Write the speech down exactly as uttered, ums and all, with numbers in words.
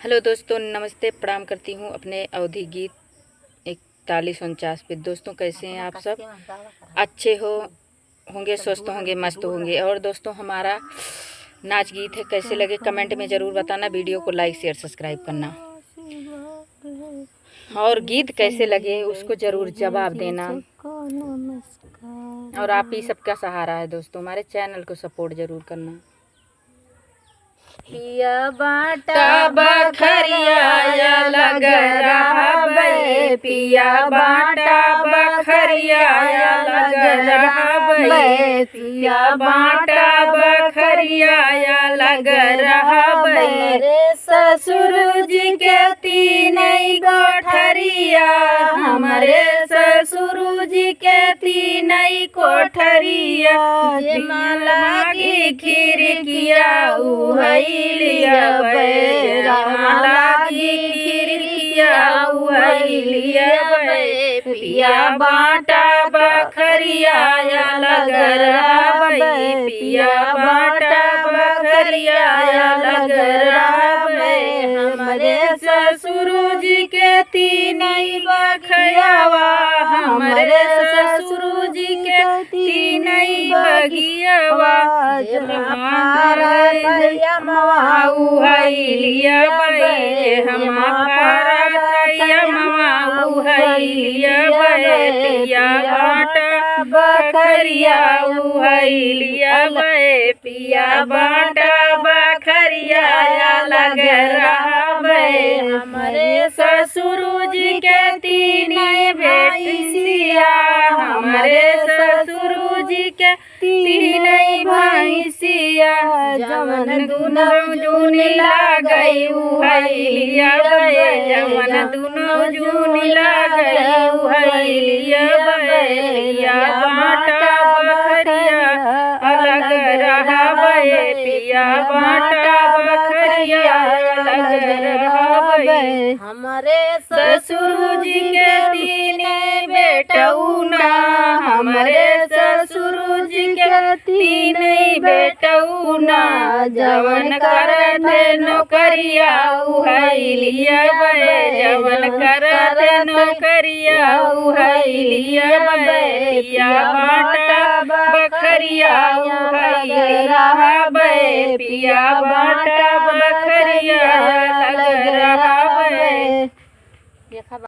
हेलो दोस्तों, नमस्ते, प्रणाम करती हूँ अपने अवधी गीत इकतालीस उनचास पे। दोस्तों, कैसे हैं आप सब? अच्छे हो होंगे, स्वस्थ होंगे, मस्त होंगे। और दोस्तों, हमारा नाच गीत है, कैसे लगे कमेंट में ज़रूर बताना। वीडियो को लाइक, शेयर, सब्सक्राइब करना। और गीत कैसे लगे उसको ज़रूर जवाब देना। और आप ही सबका सहारा है दोस्तों, हमारे चैनल को सपोर्ट ज़रूर करना। पिया बाटा बखरिया या लग रहबे, पिया बाटा बखरिया या लग रहबे, पिया बाटा बखरिया या लग रहबे। हमरे ससुर जी के तीन कोठरिया, हमरे ससुर जी के तीन कोठरिया, जेमा लागी खिड़किया उहै लियबे, जेमा लागी खिड़किया उहै लियबे। पिया बाटा बखरिया या लग रहबे, पिया बाटा बखरिया या लग रहबे। हमरे ससुर जी के तीन बगियावा, हमरे ससुर जी के तीन बगियावा। जेमा फरत अमवा उहै लियबे, जेमा फरत अमवा उहै लियबे। पिया बाटा बखरिया उहै लियबे, पिया बाटा बखरिया या लग रहबे। हमरे ससुर जी के तीन भैंसिया, हमरे ससुर जी के तीन भैंसिया, जवन दुनो जून लागै उहै लियबे, जवन दुनो जून लागै उहै लियबे। पिया बाटा बखरिया अलग रहबे, पिया बाटा बखरिया अलग रहबे। हमरे ससुर जी के तीन बेटौना, हमरे ससुर जी के तीन बेटौना, जवन करत नौकरिया उहै लियबे, जवन करत नौकरिया उहै लियबे। पिया बाटा बखरिया उहै रहबे, पिया बाटा बखरिया अलग रहबे।